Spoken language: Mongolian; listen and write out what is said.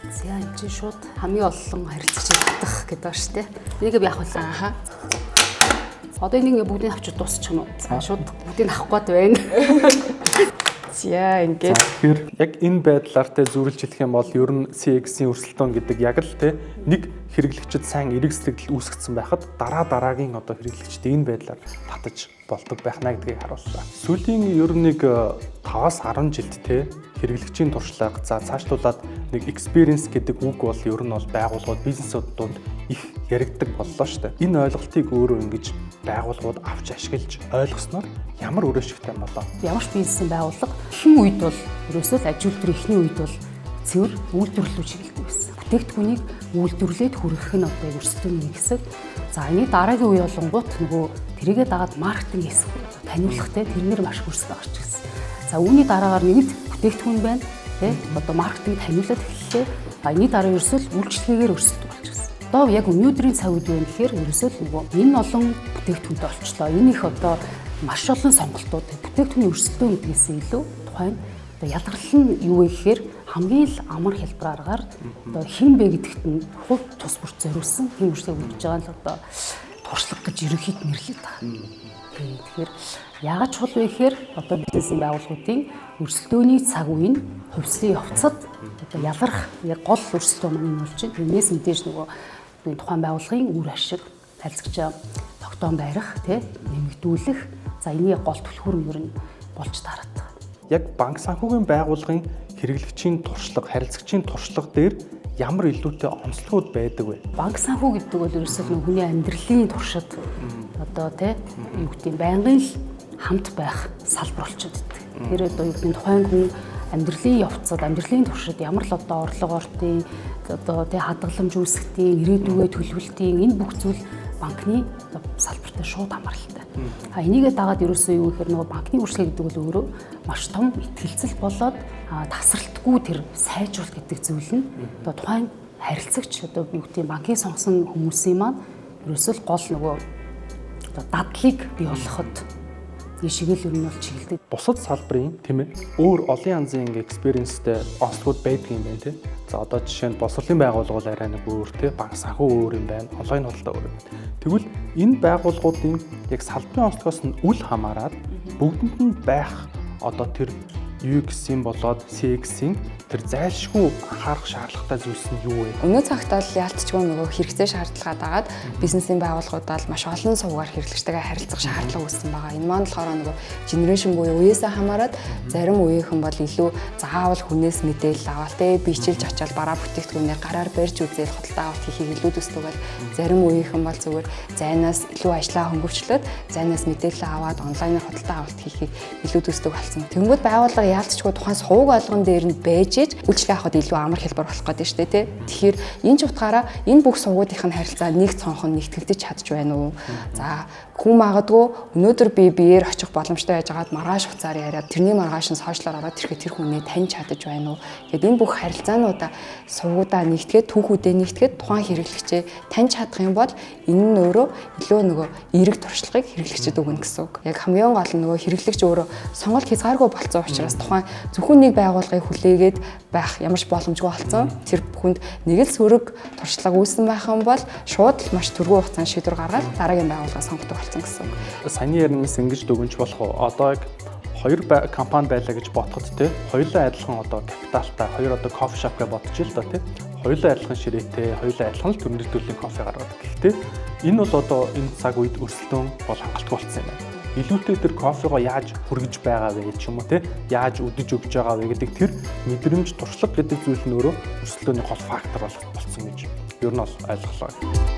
За, энэ чинь шууд хамгийн олон харилцагч татах гэдэг ба шүү дээ. Энийг би авах вэ? Аха. Одоо энийг ингээ бүгдийг авчиж дуусчих юм уу? За, шууд бүгдийг авах гээд байна. За, ингээд Тэгэхээр яг энэ байдлаар те зүйрлэж хэлэх юм бол ер нь CX-ийн өрсөлдөөн гэдэг яг л те нэг хэрэглэгчид сайн эргэцлэгдэл үүсгэсэн байхад дараа дараагийн одоо хэрэглэгчид энэ байдлаар татаж болдог байх наа гэдгийг харууллаа. Сүүлийн ер нь нэг 5-аас 10 жилд те хэрэглэгчийн туршлага, за цаашлуулад нэг experience гэдэг үг бол ер нь бол байгууллагууд, бизнесүүд дунд их яригддаг боллоо шүү дээ. Энэ ойлголтыг өөрөө ингэж байгууллагууд авч ашиглаж ойлгосноор ямар үр ашигтай болоо? Ямар ч бизнесийн байгууллага хэн үед бол ерөөсөө л аж үйлдвэр эхний үед бол цэвэр үйлдвэрлэл рүү чиглэдэг байсан. Бүтээгдэхүүнийг үйлдвэрлээд хүргэх нь одоо өрсөлдөөний нэг хэсэг. За, энэ дараагийн үе болонгууд нөгөө тэрийгээ дагаад маркетинг хэсэг, таниулахтай тэрнэр маш өрсөлдөө гарч ирсэн. За, үүний дараагаар нэгд бүтээгдэхүүн байна, тэ, одоо маркетинг таниулаад эхэллээ. А энэний дараа ерөөсөө л үйлчилгээгээр өрсөлдөг болчихсон. Одоо яг өнөөдрийн цаг үед байна гэхээр ерөөсөө л нөгөө энэ олон бүтээгдэхүүнтэй олчлоо. Энэ их одоо маш олон сонголтууд, бүтээгдэхүүний өрсөлдөөн гэдгээс илүү тухайн одоо ялгарлал нь юу вэ гэхээр хамгийн л амар хялбар аргаар одоо хэн бэ гэдэгт нь хувь тус бүрт зориулсан тийм үйлчлэг өгч байгаа нь л одоо туршлага гэж ерөнхийд нэрлэдэг байгаа. Тэгэхээр яагаад чухал вэ гэхээр одоо бизнесийн байгууллагуудын өрсөлдөөний цаг үе нь хувьслын явцад одоо ялгарх яг гол өрсөлдөөн маань энэ болж байна. Тэрнээс мэдээж нөгөө тухайн байгууллагын үр ашиг, харилцагчаа тогтоон байрах, тий, нэмэгдүүлэх, за, энэний гол түлхүүр нь ер нь болж таарад байгаа. Яг банк санхүүгийн байгууллагын хэрэглэгчийн туршлага, харилцагчийн туршлага дээр ямар илүүтэй онцлогуд байдаг вэ? Банк санхүү гэдэг бол ерөөсөө л хүний амьдралын туршид одоо тий юу гэдэг нь байнгын л хамт байх салбар болчиход байдаг. Тэр одоо юу гэдэг нь тухайн хүн амьдралын явцад, амьдралын туршид ямар л одоо орлого ортын, одоо тий хадгаламж үүсгэтийн, ирээдүгээ төлөвлөлтийн энэ бүх зүйл банкны одоо салбартай шууд хамааралтай. А энийгээ дагаад ерөөсөө юу гэхээр нөгөө банкны үйлчилгээ гэдэг бол өөрөө маш том итгэлцэл болоод тасралтгүй тэр сайжруулалт гэдэг зүйл нь одоо тухайн харилцагч, одоо юу гэдэг нь банкыг сонгосон хүмүүсийн маань ерөөсөө л гол нөгөө одоо дадлыг бий болгоход энэ шиг л ер нь бол чиглэдэг. Бусад салбарын, тийм ээ, өөр олон янзын ингээ experience тэй онцлогуд байдаг юм байна, тийм. За, одоо жишээ нь боловсролын байгууллага бол арай нэг өөр, тийм, банк санхүү өөр юм байна, онлайн худалдаа өөр юм байна. Тэгвэл энэ байгууллагуудын яг салбарын онцлогоос нь үл хамааран бүгдэнд нь байх одоо тэр UX-ийн болоод CX-ийн тэр зайлшгүй анхаарах шаардлагатай зүйлс нь юу вэ? Өнөө цагт бол яалтчгүй нөгөө хэрэгцээ шаардлагаа дагаад бизнесийн байгууллагуудад маш олон сувгаар хэрэглэгчтэйгээ харилцах шаардлага үүссэн байгаа. Энэ маань болохоор нөгөө generation буюу үеэсээ хамаарат зарим үеийнхэн бол илүү заавал хүнээс мэдээлэл аваад те бичилж очиад бараа бүтээгдэхүүнээ гараар барьж үзээл худалдаа авалт хийхийг илүү төсдөг бол зарим үеийнхэн бол зүгээр зайнаас илүү ажлаа хөнгөвчлөөд зайнаас мэдээлэл аваад онлайнаар худалдаа авалт хийхийг илүү төсдөг болсон. Тэнгүүд байгууллага яалтчгүй тухайн сувг болгон дээр нь байж иж үйлчилгээ авахд илүү амар хэлбэр болох гэдэг шүү дээ, тий. Тэгэхээр энэ ч утгаараа энэ бүх сувгуудынх нь харилцаа нэг цонхон нэгтгэгдэж чадж байна уу? За, хүн магадгүй өнөөдөр би биеэр очих боломжтой байж байгаад маргааш хуцаар яриад, тэрний маргааш нь social оор ороод ирэхэд тэр хүнээ таньж чадаж байна уу? Гэт энэ бүх харилцаануудаа сувгуудаа нэгтгээд, түүхүүдээ нэгтгээд тухайн хэрэглэгчээ таньж чадах юм бол энэ нь өөрөө илүү нөгөө эерэг туршлагыг хэрэглэгчид өгнө гэсэн үг. Яг хамгийн гол нь нөгөө хэрэглэгч өөрөө сонголт хязгааргүй болцсон учраас тухайн зөвхөн нэг байгууллагыг хүлээгээд байх ямар ч боломжгүй болсон. Тэр бүхэнд нэг л сөрөг туршлага үүссэн байх юм бол шууд л маш түргэн хугацаанд шийдвэр гаргаад дараагийн байгууллага сонгодог болсон гэсэн үг. Саяны ярианаас ингэж дүгнж болох уу? Одоо яг хоёр компани байлаа гэж бодоход те хоёулаа адилхан одоо капиталтай, хоёр одоо coffee shop гэж бодож ил л доо те, хоёулаа адилхан ширээтэй, хоёулаа адилхан л төрөл төрлийн кофе гаргадаг. Гэхдээ энэ бол одоо энэ цаг үед өрсөлдөөн бол хангалтгүй болсон юм байна. Илүүтэй тэр кофегоо яаж хүргэж байгаа вэ ч юм уу те, яаж үдэж өгч байгаа вэ гэдэг тэр мэдрэмж, туршлага гэдэг зүйл нь өөрөө өрсөлдөөний гол фактор болсон гэж ер нь бол ойлголоо.